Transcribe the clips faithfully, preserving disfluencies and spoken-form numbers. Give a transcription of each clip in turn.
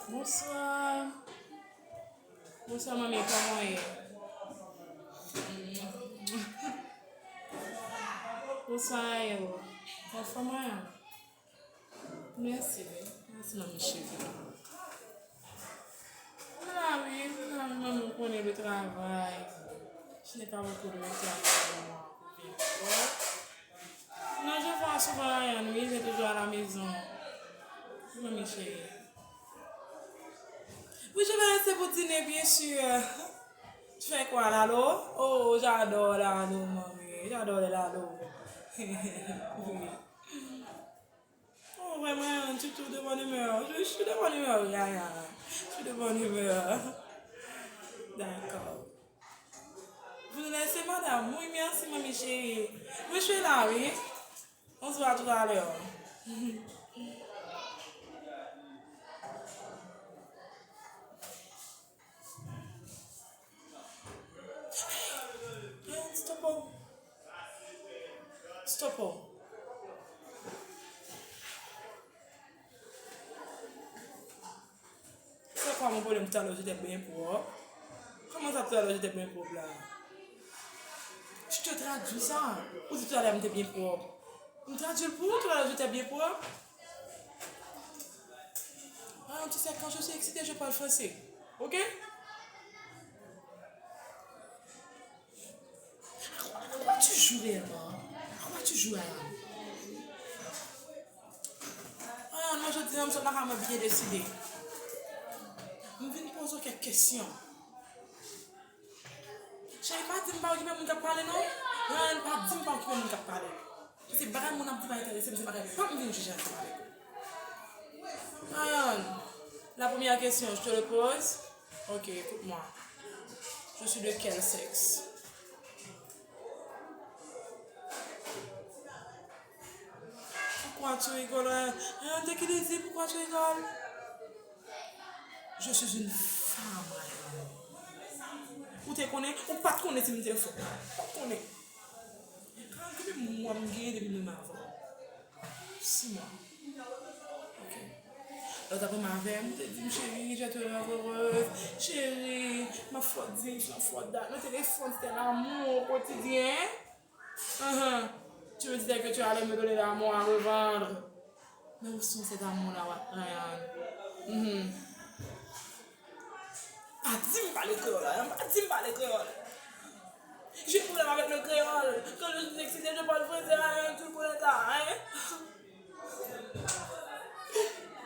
Bonswa. Bonswa, manmi, kòman w ye? Bonswa, Ayou. Anfòm, Ayou? Mèsi, wi. Mèsi, manmi cheri. Mwen la, wi. Mwen la, wi, manmi, ou konnen le travay. Je n'ai pas beaucoup de temps pour moi, pour bien. Non, je vois souvent Ryan, oui, il est toujours à la maison. Oui, mes chéris. Oui, je vais rester pour dîner, bien sûr. Tu fais quoi, Lalo? Oh, j'adore Lalo, mon oui, j'adore les Lalo. Oui. Oh, vraiment, tu es toujours de bonne humeur. Je, je suis de bonne humeur, Ryan. Je suis de bonne humeur. D'accord. Vous nous laissez, madame? Oui, merci, mamie chérie. Oui, je suis là, oui. On se voit tout à l'heure. Hey, stop. Stop. C'est quoi mon problème? Tout à l'heure, j'étais bien propre. Comment ça, tout à l'heure, j'étais bien propre là? Je te traduis ça. Ou di tout à l'heure, m te byen pwòp. M tradui l pou ou, tout à l'heure, j'étais bien propre. Ah, tu sais, quand je suis excitée, je parle français. Ok? À quoi tu joues réellement? À quoi tu joues, Ryan? Ah, non, jodi a, m sot lakay mwen byen deside. M vin poze w kèk kesyon. Cheri, pa di m pa okipe moun k ap pale, non. Ryan, pa di m pa okipe moun k ap pale. Se bagay moun ap di pa enterese m, se bagay pa m vin jije ansanm avèk ou. Ryan, la première question, je te le pose. Ok, écoute-moi. Je suis de quel sexe? Pourquoi tu rigoles, hein? Hein, de qui désir, pourquoi tu rigoles? Je suis une femme, Ryan. Ou te konnen? Ou pa t konnen si m te fou. Ou pa t konnen. Ryan, konbyen mwa m genyen depi m renmen avè w? Sis mwa. Ok. Lè w t ap renmen avè m, ou te di m, chérie, je te rends heureuse. Chérie, m ap fè w this, m ap fè w that. Nan telefòn, c'était l'amour au quotidien. Uhum. Tu me disais que tu allais me donner l'amour à revendre. Mais où sont cet amour-là, Ryan? Mhm. Pa di m pale kreyòl, Ryan. Pa di m pale kreyòl. J'ai un problème avec le créole. Quand je suis excitée, je parle français, Ryan, tu le connais ça, hein?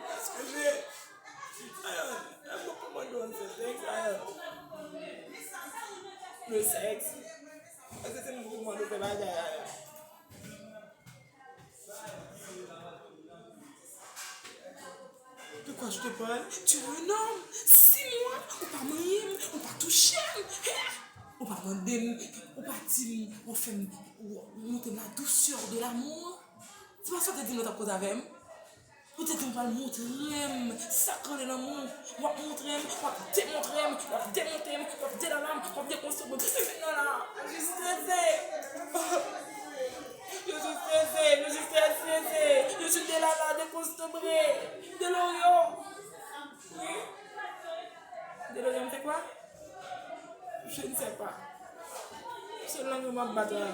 Est-ce que j'ai... Ryan, est-ce que comment on fait sexe, Ryan? Le sexe. Èske se moun ki mande w fè bagay a yo? De quoi je te parle? Tu es un homme. Sis mwa, ou pa manyen m, ou pa touche m. Hein? Ou pa mande m, ou pa di m, ou fè m, ou montre m la douceur de l'amour. Se pa sa w te di m lè w t ap koze avè m? Ou te di m pral montre m sa k rele lanmou. W ap montre m, w ap demontre m, w ap demonte m, w ap delala m, w ap dekonstwi m. E mentnan la, je suis stressée. Je suis stressée, je suis très stressée. Je suis delala, déconcentrée, delorium. Oui. Delorium, c'est quoi? Je ne sais pas. Se lang yo m ap bat la.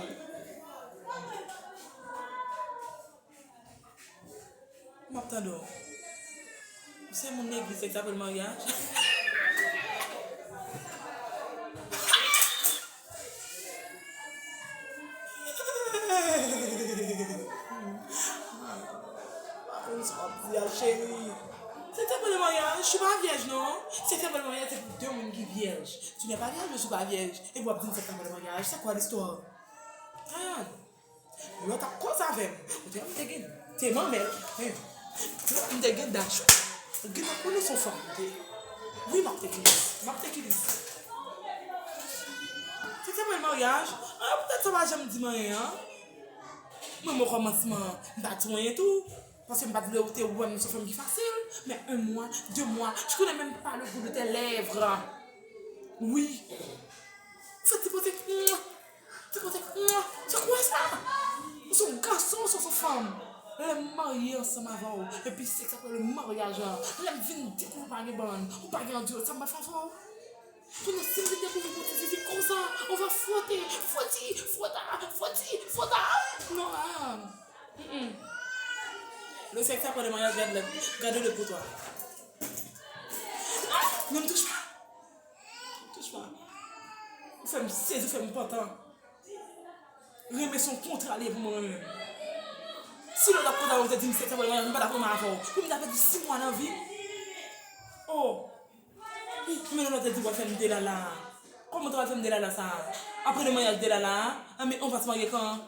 M ap tande w. Ou se moun legliz, se sa k apèl maryaj? Pa konn sa w ap di a, cheri. Septanm le maryaj, je suis pas vierge, non. Septanm le maryaj, c'est pour deux moun ki vyèj. Tu n'es pas vierge, je suis pas vierge. Et w ap di m septanm le maryaj, c'est quoi l'histoire? Ayann. Lè w t ap koze avè m, ou te wè m te gen de manmèl. Hein. M te gen dach. Ou gentan konnen se yon fanm m te ye. Wi, m ap te kilis. M ap te kilis. Se te premye maryaj. Ah, poutèt sa w pa janm di m anyen, an. Mwen, mwen, okòmansman, m pa di w anyen tou. Paske m pa t vle ou te wè m se yon fanm ki fasil. Men un mois, deux mois, je connais même pas le goût de tes lèvres. Wi. Ou fè ti kote. Ti kote, mwa, se kwa sa? Ou se yon gason, ou se yon fanm? Lè m marye ansanm avè w, epi sèks apre le maryaj la, lè m vin dekouvri w pa gen bann, ou pa gen andeyò, sa m pral fè avè w? Kounye a, si m vin dekouvri w ti zizi konsa, on va frotter, fwoti, fwota, fwoti, fwota. Non, ah. Mm-mm. Le sèks apre le maryaj, gad le, gad le pou twa. Ah, non, touche pa. Touche pa. Ou fè m sezi, ou fè m pantan. Renmen se yon kontra li ye pou mwen renmen. Si lòt ap konta, ou te di m sèks apre maryaj, m pa t ap renmen avè w. Pou m ta pèdi sis mwa nan vi m. Oh. Men lòt te di w ap fè m delala. Kòman w ap fè m delala sa? Apre le maryaj delala, a, men on va se marye kan?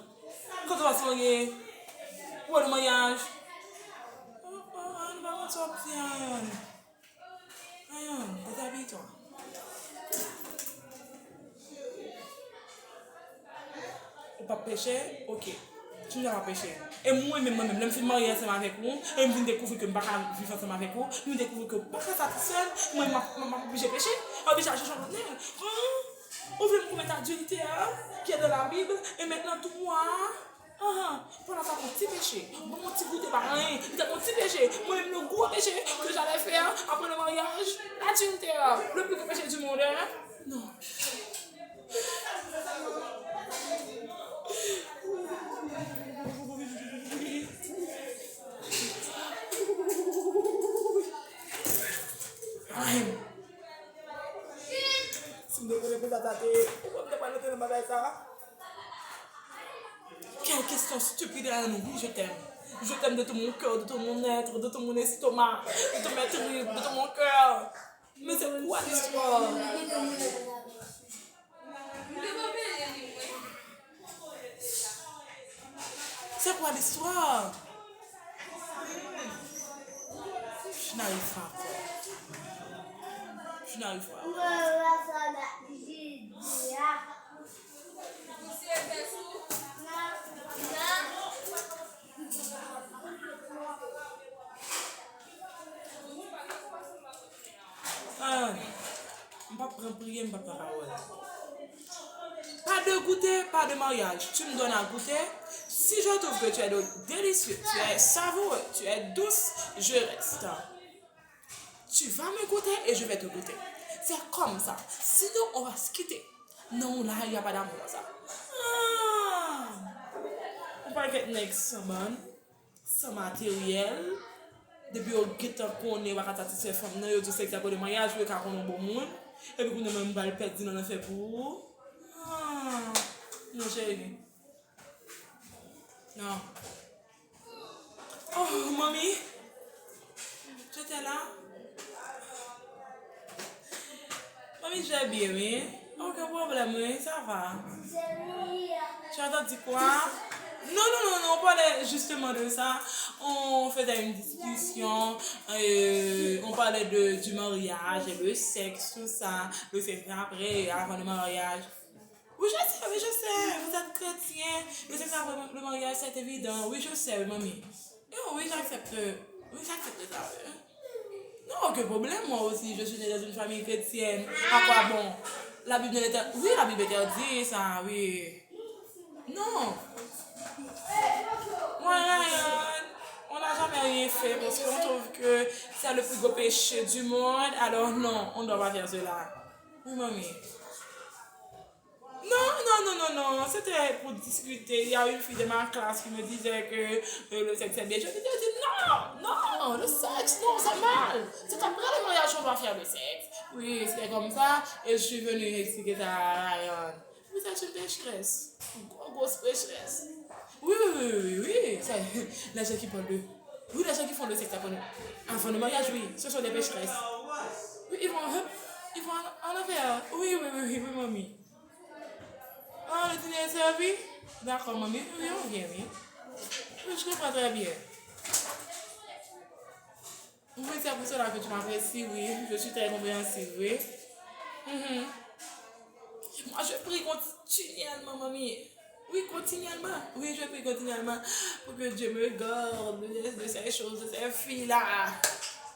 Kan on va se marye? Ou wè le maryaj? Oh, oh, Ann, pa konn sa w ap di, Ann. Ayan, dezabiye twa. Ou p ap peche? Oke. Jimmy p ap peche. E mwen menm, mwen menm, lè m fin marye ansanm avèk ou, e m vin dekouvri ke m pa ka viv ansanm avèk ou, m vin dekouvri ke m pa ka satisfè l, mwen, m ap, m ap oblije peche, m ap oblije al chèche yon lòt nèg. An? Ou vle m komèt adiltè a, ki est dans la Bible, e mentnan tou mwa a? Ahan, pandan sa, yon ti peche. Bon, yon ti goute pa anyen. Li te yon ti peche. Mwen menm, le gwo peche que j'allais faire après le mariage, l'adultère, le plus gros péché du monde, hein? Non. Ahem. Si m te konnen konsa sa te, ou konn m te pral antre nan bagay sa. Quelle question stupide, Ryan. Oui, je t'aime. Je t'aime de tout mon cœur, de tout mon être, de tout mon estomac, de toutes mes tripes, de tout mon cœur. Mais c'est quoi l'histoire? C'est quoi l'histoire? Je n'arrive pas à croire. Je n'arrive pas à croire. Ah, m p ap pran priye, m p ap pran pawòl. Pas de goûter, pas de mariage. Tu me donnes à goûter. Si je trouve que tu es de- délicieux, tu es savoureux, tu es douce, je reste. Tu vas me goûter et je vais te goûter. C'est comme ça. Sinon, on va se quitter. Non, là, il y a pas d'amour dans ça. Ah! Ou pa gen nèg san bann, san materyèl. Depi yo gentan konnen yo pa ka satisfè fanm nan, yo di w sèks apre le maryaj pou yo ka konn yon bon moun. Epi kounye a mwen m pral pèdi nan lanfè pou ou. Ah! Non, cheri. Non. Oh, manmi. Tu étais là? Manmi, je vais bien, oui. Aucun problème, oui, ça va. Tu as entendu quoi? Non, non, non, non, on parlait justement de ça. On faisait une discussion. Euh, on parlait de, du mariage et le sexe, tout ça. Le sexe après et avant le mariage. Oui, je sais, oui, je sais. Vous êtes chrétien. Le sexe avant le mariage, c'est évident. Oui, je sais, oui, mamie. Eh oui, j'accepte. Oui, j'accepte ça, oui. Non, aucun problème, moi aussi, je suis née dans une famille chrétienne. À quoi bon? La Bible interdit. Oui, la Bible interdit ça, oui. Non. Moi, Ryan, on n'a jamais rien fait parce qu'on trouve que c'est le plus gros péché du monde. Alors non, on ne doit pas faire cela. Oui, mamie. Non, non, non, non, non, c'était pour discuter. Il y a une fille de ma classe qui me disait que euh, le sexe est bien. Je lui ai dit non, non, le sexe, non, c'est mal. C'est après le mariage qu'on va faire le sexe. Oui, c'était comme ça. Et je suis venue expliquer ça à Ryan. Vous êtes une pécheresse. Une gro-, grosse pécheresse. Oui, oui, oui, oui, oui. Ça, les gens qui parlent de. Oui, les gens qui font le sexe avant, avant le mariage, oui. Ce sont des pécheresses. Oui, ils vont, ils vont en, en enfer. Oui, oui, oui, oui, oui, mamie. Ah, le dîner est servi? D'accord, mamie. Oui, on vient, oui. Oui, je comprends très bien. Oui, c'est pour cela que tu m'apprécies, oui. Je suis très compréhensive, oui. Mhm. Moi, je prie continuellement, mamie. Oui, continuellement. Oui, je prie continuellement pour que Dieu me garde de, de ces choses, de ces filles-là.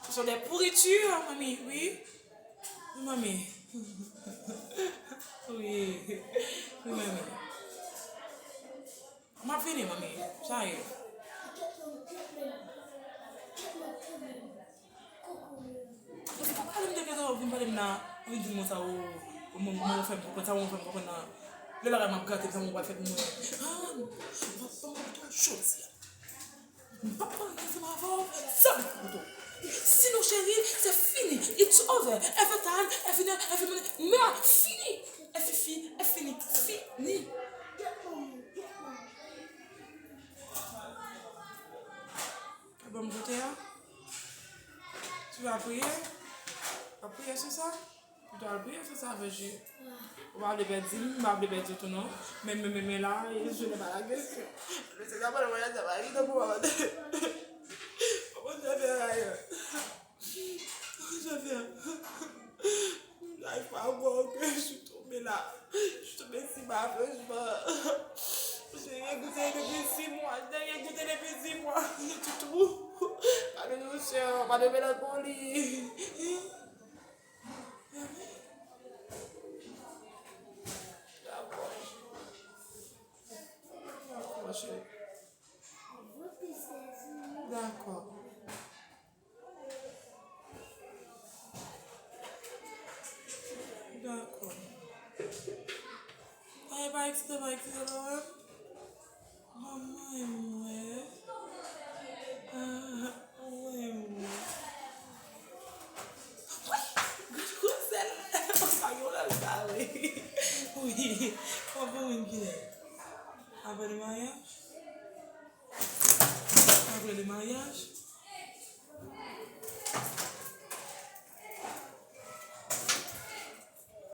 Ce sont des pourritures, mamie, oui. Oui, mamie. Oui, oui, mamie. M ap vini, manmi. Sa ye. Pale m de kè sa, ou vin pale m la, ou vin di m konsa, ou, ou, ou, ou fè m konprann sa, ou fè m konprann la. Lè bagay m ap gate, sa mwen pral fè pou mwen. Ah, m ap ban m kouto jodi a. M p ap pale ansanm avè w, sa m kouto. Sinon, cheri, se fini. It's over. Every time, every night, every minute. Mè, fini. E fifi, e fini. Fini. Ban m goute a. Tu vas prier? Ou ap priye sou sa? Ou ta al priye sou sa, Vèjè. Ou pa vle pèdi m, m pa vle pèdi w tou non. Men, men, men, men la, je n'ai pas la question. Le Seigneur m'a envoyé à Samarie, donc on va demander. Comment je vais faire ailleurs? Comment je vais faire? J'arrive pas à croire que je suis tombée là. Je suis tombée si bas, franchement. Je n'ai rien goûté depuis six mois. Je n'ai rien goûté depuis six mois. Rien du tout. Pas de douceur, pas de mélancolie. Dakò, ma chérie. Dakò. Dakò. Ay, pa eksite, pa eksite, Lorraine. Manman e mwen. Ah, manman e mwen. Wi, gad gwosè l. Sa gen lè l sa, wi. Wi, manman mwen ki lè. Apre le maryaj. Apre le maryaj.